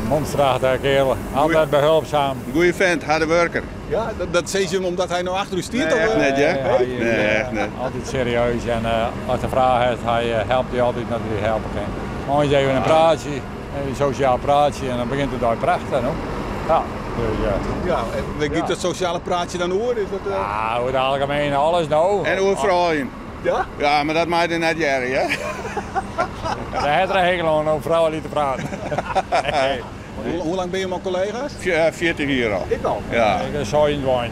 Monsterachtige kerel, altijd behulpzaam. Goeie vent, harde werker. Ja, dat sizze jim omdat hy no achter u stiet? Nee, echt net, hear. Nee, Nee, echt net. Altyd serieus en as de fraach is, hy helpt dy altyd dat hy helpe kin. Moarns even in praatsje, even in sosjaal praatsje en dan begjint de dei prachtich, no. Ja, dus. Ja, en wêr giet dat sosjale praatsje dan oer? Is dat, Ja, oer it algemeen alles, no. En oer froulju. Ja? Ja, mar dat mei er net hearre, hear. Dêr hat er in hekel oan, om froulju te praten. Hoe lang binne jim al kollega's? 40 jier al. Ik al? Ja. Ik bin 26.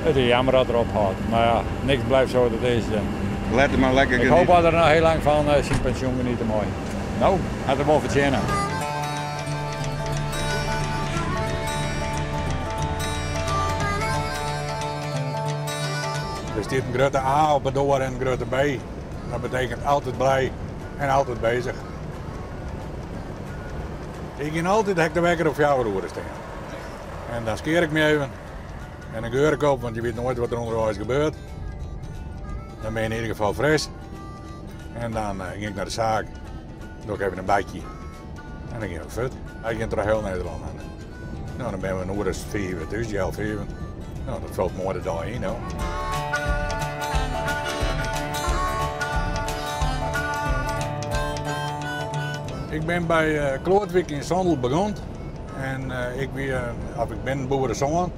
It is jammer dat er ophâldt, mar ja, niks bliuwt sa it is. Let him mar lekker Ik hoop genieten. dat er noch hiel lang fan syn pensjoen geniete mei. No, hat er wol fertsjinne. Der stiet in grutte A op de doar en in grutte B. Dat betekent altijd blij en altijd bezig. Ik gean altyd ha ik de wekker op fjouwer oere stean. En dan skear ik my even en dan geur ik op, want je wit noait wat der ûnderweis gebeurt. Dan bin je yn ieder gefal fris. En dan gean ik nei de saak, doch ik even in bakje en dan gean we fuort. Wy gean troch hiel Nederlân hinne. No, dan binne we in oere as fiif thús, heal fiven. No, dat falt moai de dei yn, no. Ik bin by Klootwyk yn Sondel begûn en ik wie, of ik bin in boeresoan.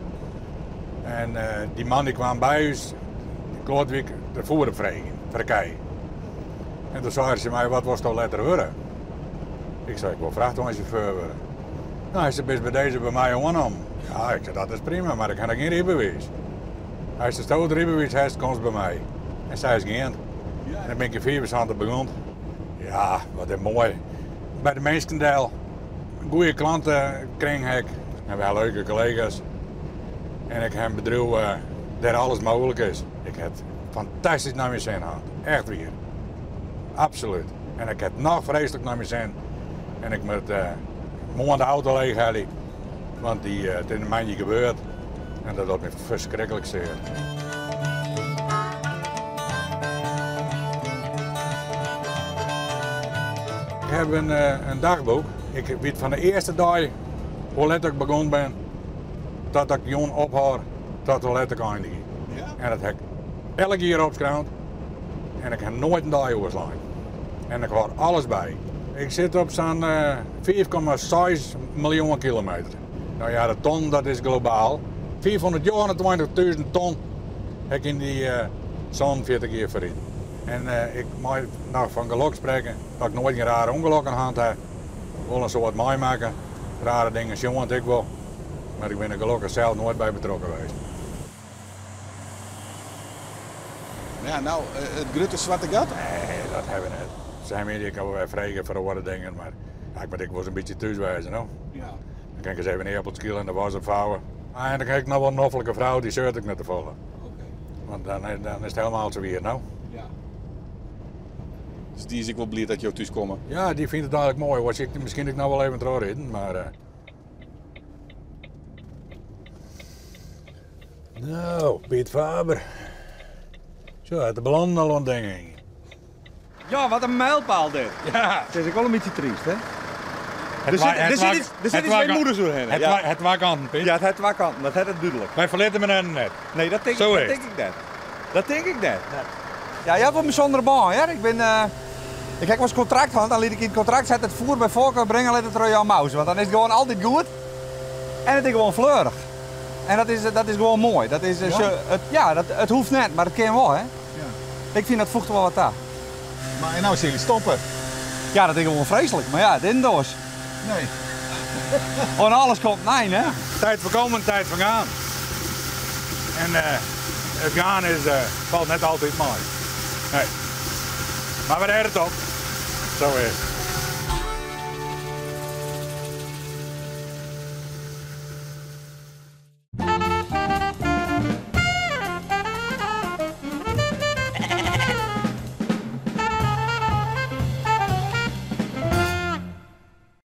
En dy man dy kwam by ús, Klootwyk, de foer opfreegjen foar de kij. En doe sei er tsjin my, wat wolsto letter wurde? Ik sei, ik wol frachtweinsjauffeur wurde. No, hy sei, bist by dizze by my oannommen. Ja, ik sei, dat is prima, mar ik ha noch gjin rydbewiis. Hy sei, asto it rydbewiis hast, komst by my. En sa is it gien. En dan bin ik yn 75 begûn. Ja, wat is moai. By de minsken del. Goede klantenkring ha ik. En we ha leuke kollega's. En ik ha in bedriuw dêr't alles mooglik is. Ik ha it fantastysk nei myn sin hân. Echt wier. Absolút. En ik ha it noch freeslik nei myn sin. En ik moat moarn de auto leechhelje, want dy, it is in moandei gebeurd. En dat docht my ferskriklik sear. Ik ha in dagboek. Ik wit fan de earste dei hoe let ik begûn bin, tot ik jûn ophâld, tot hoe let ik eindigje. En dat ha ik elk jier opskreaun en ik ha noait in dei oerslein. En ik hâld alles by. Ik sit op sa'n 5,6 miljoen kilometer. No ja, de ton dat is globaal. 529.000 ton ha ik yn dy 47 jier ferriden. En ik mei noch fan gelok sprekke dat ik noait gjin rare ûngelokken hân ha. Wol in soad meimakke, rare dingen sjoen ek wol, mar ik bin der gelokkich sels noait by betrokken west. Ja, no, it grutte swarte gat? Nee, dat ha we net. Se ha my ek al wer frege foar oare dingen, mar ja, ik moat ek wolris in bytsje thús wêze, no. Ja. Dan kin ik ris even in earpel skile en de was opfouwe. En dan ha ik noch wol in noflike frou, dy seurt ek net te folle. Oké. Want dan, dan is it helemaal sa wier, no. Ja. Dus dy is ek wol bliid dat jo thús komme? Ja, dy fynt it eigenlik moai. Oars hie ik miskien ek noch wol even trochriden, mar... Uh... No, Piet Faber. Zo, hat de ballon al oan ding hingje. Ja, wat in mijlpaal dit. Ja. Het is ook wel een beetje triest, hè? Er zit, er zit iets, er zit iets weemoedigs oerhinne. Het, Ja. het twa kanten, Piet. Ja, it hat twa kanten, dat hat it dúdlik. Wy ferlitte inoar net. Nee, dat tink, Zo dat is tink ik net. Dat tink ik net. Ja, je hebt wel een bijzondere baan, hè? Ik ben, ik heb wel eens contract gehad, dan liet ik in het contract zetten het voer bij voorkeur brengen, liet it troch Jan Mous. Want dan is it gewoan altyd goed en it is gewoan fleurich. En dat is gewoan moai. Dat is, Ja? het, ja, dat, it hoecht net, mar it kin wol, hè? Ja. Ik fyn dat foecht wol wat ta. Mar en no sille je stoppe? Ja, dat is gewoan freeslik. Mar ja, it is net oars. Nee. Oan alles komt in ein, hè? Tijd voor komen, tijd voor gaan. En it gaan is, falt net altyd mei. Nee. Mar we rêde it op. Sa is it.